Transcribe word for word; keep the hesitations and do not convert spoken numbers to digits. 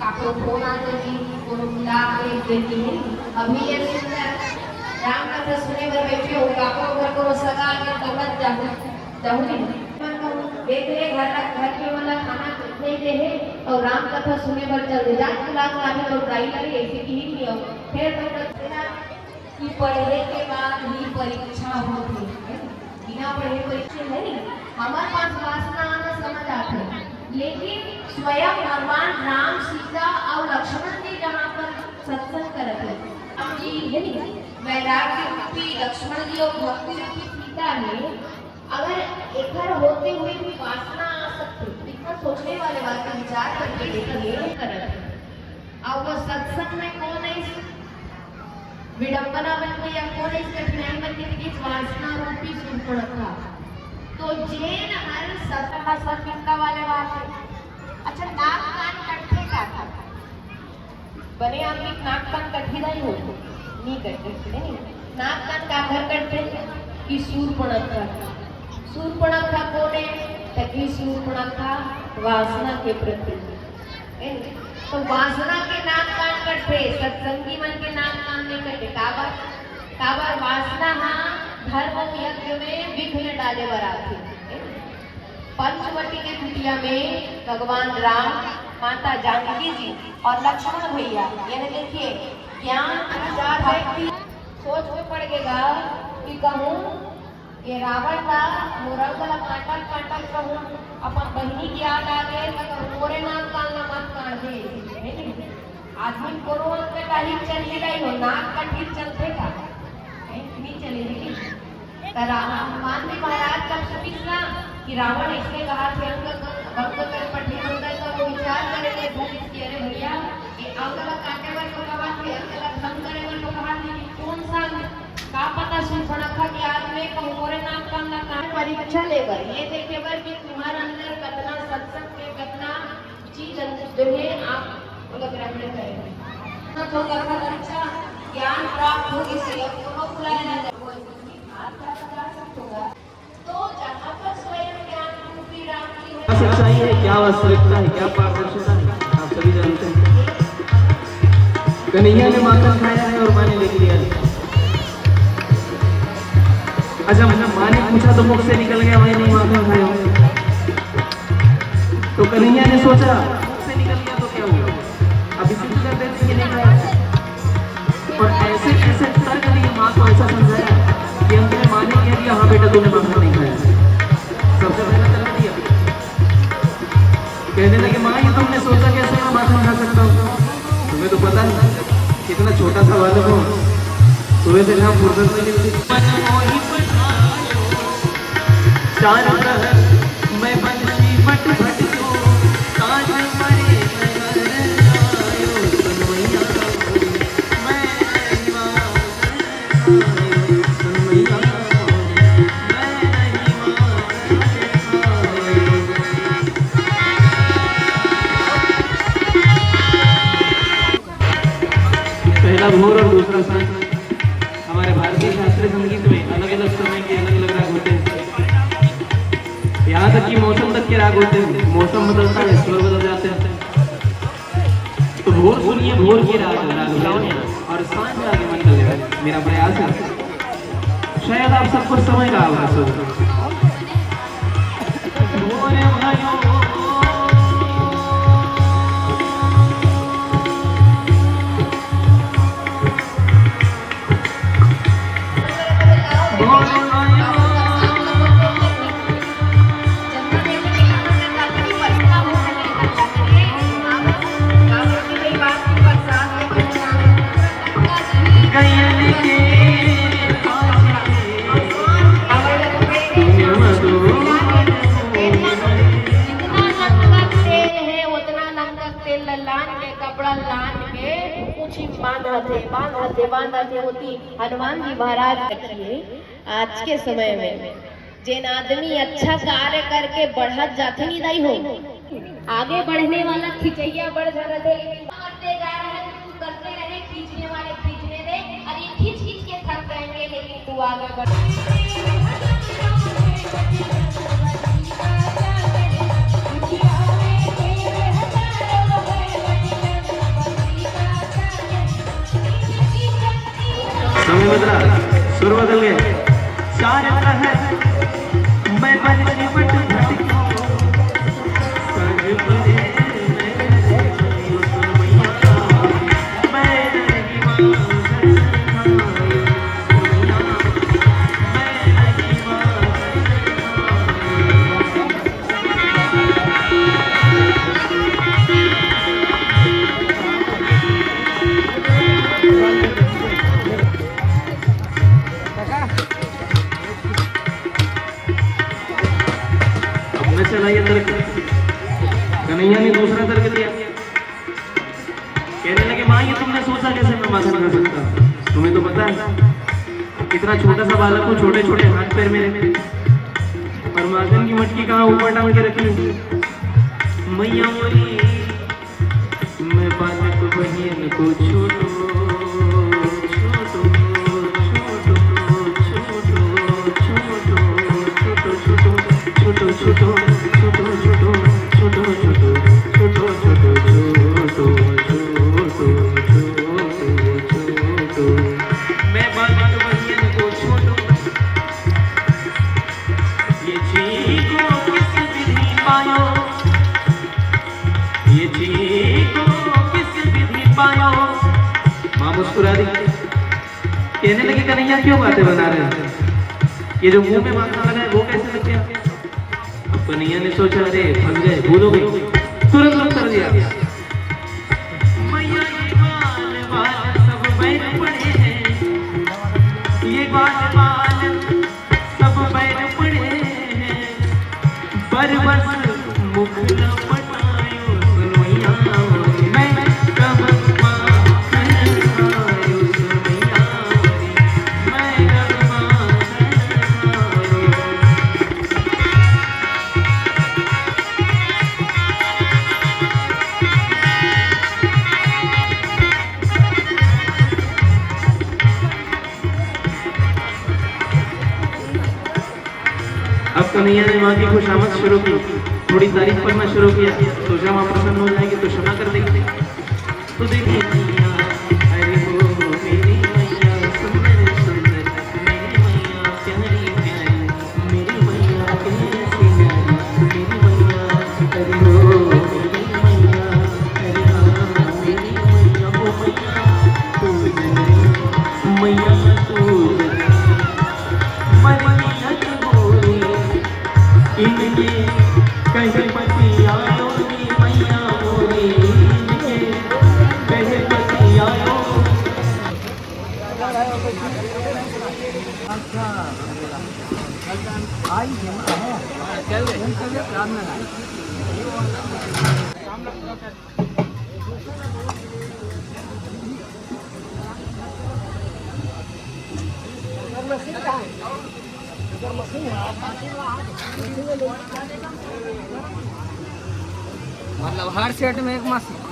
काकरो फोन आ जाही, कोनो बुला के देती है। अभी ये सुंदर राम कथा सुने बर बैठे हो, काकरो घर कोनो सगा आगे तो मत जाहू, जाहू नहीं। देख ले, घर, घर के वाला खाना नहीं दे है और राम कथा सुने बर चल दे। जात बुला के लाने तो दाई लगे, ऐसे की ही नहीं हो। फिर तो कि पढ़े के बाद ही परीक्षा होथे, बिना पढ़े परीक्षा नहीं। हमारे पास वासना आना समझ आथे, लेकिन स्वयं भगवान राम, सीता और लक्ष्मण जी जहाँ पर सत्संग करत हे, राम जी है नहीं, वैराग्य रूपी लक्ष्मण जी और भक्ति रूपी सीता में अगर एकर होते हुए भी वासना आ सकती, इतना सोचने वाले बात पे विचार करके देखिए, करत हे। और वो सत्संग में कौन है? विडंबना बन गई या कौन इस कठिनाई बन गई कि वासना रूपी सूर्पणखा। तो जेन हर सत्संग, सत्संग वाले बात है। अच्छा, नाक कान कटथे का था? बने आदमी नाक कान कटही नहीं हो, नहीं कटथे, नहीं। नाक कान काकर कटथे कि सूर्पणखा। सूर्पणखा कौन है? तकी सूर्पणखा वासना के प्रतीक है। तो वासना के नाक कान कटथे, सत्संगी मन के नाक कान नहीं कटे। काबर? काबर वासना हा धर्म यज्ञ में विघ्न डाले बर आथे। पंचवटी के कुटिया में भगवान राम, माता जानकी जी और लक्ष्मण भैया, ये देखिए, ज्ञान, भक्ति, सोच में पड़ गएगा कि कहूँ ये रावण ला मोर अंग ला काटत काटत कहूँ अपन बहिनी के याद आ गए, त कहूँ मोरे नाक कान ला मत काट दे, है नहीं? आदमी कोनो अंग कटाही चल ही रही हो, नाक कटही चलथे का? नहीं, नहीं चले, लेकिन त रा-, हनुमान जी महाराज जब सुनिस ना कि रावण इसने कहा थे अंग क-, भंग कर पठे मंगल का, वो विचार करे थे भूमि की, अरे भैया, ये अंग ला काटे बर तो कहा थे, अंग ला भंग करे बर तो कहा थे, कौन सा अंग? का पता सूर्पणखा के आग में कहूँ मोरे नाक कान ला काट परीक्षा लेबर, ये देखे बर कि तुम्हारे अंदर कतना सत्संग के कतना चीज जो है आप ओला ग्रहण करें। तो कथा परीक्षा ज्ञान प्राप्त होगी से अब कोनो बुलाए ना जाए। तो जहाँ पर स्वयं ज्ञान रूपी राम जी है, क्या सच्चाई है, क्या वास्तविकता है, क्या पारदर्शिता है, आप सभी जानते हैं। कन्हैया ने माखन खाया है और माँ ने लिख लिया है। अच्छा, मतलब, माँ ने पूछा तो मुख से निकल गया, भाई, नहीं माखन खाया। तो कन्हैया ने सोचा, मुख से निकल गया तो क्या हुआ, अब इसी को कर देते कि नहीं खाया। और ऐसे ऐसे तर्क दिए, माँ को ऐसा समझाया कि अंत में माँ ने कह दिया, "हाँ बेटा, तूने माखन नहीं खाया।" सबसे पहला तर्क दिया, कहने लगे, "माँ, ये तुमने सोचा कैसे मैं माखन खा सकता हूँ? तुम्हें तो पता है, इतना छोटा सा बालक हूँ, सुबह से जहाँ फुर्सत नहीं मिलती।" चार पहर मैं बंसी मट भटकूं, काज परे नजर आयो, सुन मैया, मैं नहीं मानूं, सुन मैया, मैं नहीं मानूं। पहला भोर और दूसरा सांझ। हमारे भारतीय शास्त्रीय संगीत में अलग-अलग समय के अलग-अलग राग होते हैं। यहाँ तक कि मौसम तक के राग होते हैं। मौसम बदलता है, स्वर बदल जाते हैं। तो भोर सुनिए, भोर के राग, राग भैरव, और सांझ राग मंगल है। मेरा प्रयास है, शायद आप सबको समय का आभास होगा। जितना नमक तेल है, उतना नमक तेल लान के, कपड़ा लान के, पूछी बांधत हे, बांधत हे, बांधत हे, होती हनुमान जी महाराज रखिए। आज के समय में जेन आदमी अच्छा कार्य करके बढ़त जाथे, नहीं दाई हो, आगे बढ़ने वाला खिंचैया बढ़ जाथे, लेकिन करते जा रहे हैं, तू करते रहे, खींचने वाले खींचने दे, और ये खींच खींच के थक जाएंगे, लेकिन तू आगे बढ़। अब मैं चला ये तर्क, कन्हैया ने दूसरा तर्क दिया। कहने लगे, "माँ, ये तुमने सोचा कैसे मैं माखन खा सकता? तुम्हें तो पता है, इतना छोटा सा बालक हूँ, छोटे छोटे हाथ पैर मेरे, और माखन की मटकी कहाँ ऊपर टांग के रखी हूँ?" मैया बोली, मैं बालक बहियन को छोटो, छोटो, छोटो, मैं बालक बहियन को छोटो। ये जी को किस विधि पायो, ये जी को किस विधि पायो। माँ मुस्कुरा दी। कहने लगे, "कन्हैया, क्यों बातें बना रहे हो? ये जो मुंह में माखन लगा है, वो कैसे लग गया?" अब कन्हैया ने सोचा, "अरे, फंस गए, भूल हो गई।" तुरंत उत्तर दिया, "मैया, ये बाल, बाल सब बैर पड़े हैं, ये बाल, बाल सब बैर पड़े हैं, पर बस मुख न पटायो सुन मैया, मैं कब माखन खायो सुन मैया, मैं कब माखन खायो।" अब कन्हैया ने माँ की खुशामद शुरू की, थोड़ी तारीफ करना शुरू किया, सोचा माँ प्रसन्न हो जाएगी तो क्षमा कर देगी। तो देखिए, अरे हो मेरी मैया सुंदर सुंदर, मेरी मैया प्यारी प्यारी, मेरी मैया कैसी न्यारी, मेरी मैया, अरे हो मेरी मैया, अरे हाँ मेरी मैया, ओ मैया तू जगदम्बा, मैया तू जगदम्बा। मर मिलत गोरी, इनके कहे पति आयो रे मैया मोरी, इनके कहे पति आयो। मतलब हर सेट में एक मशीन।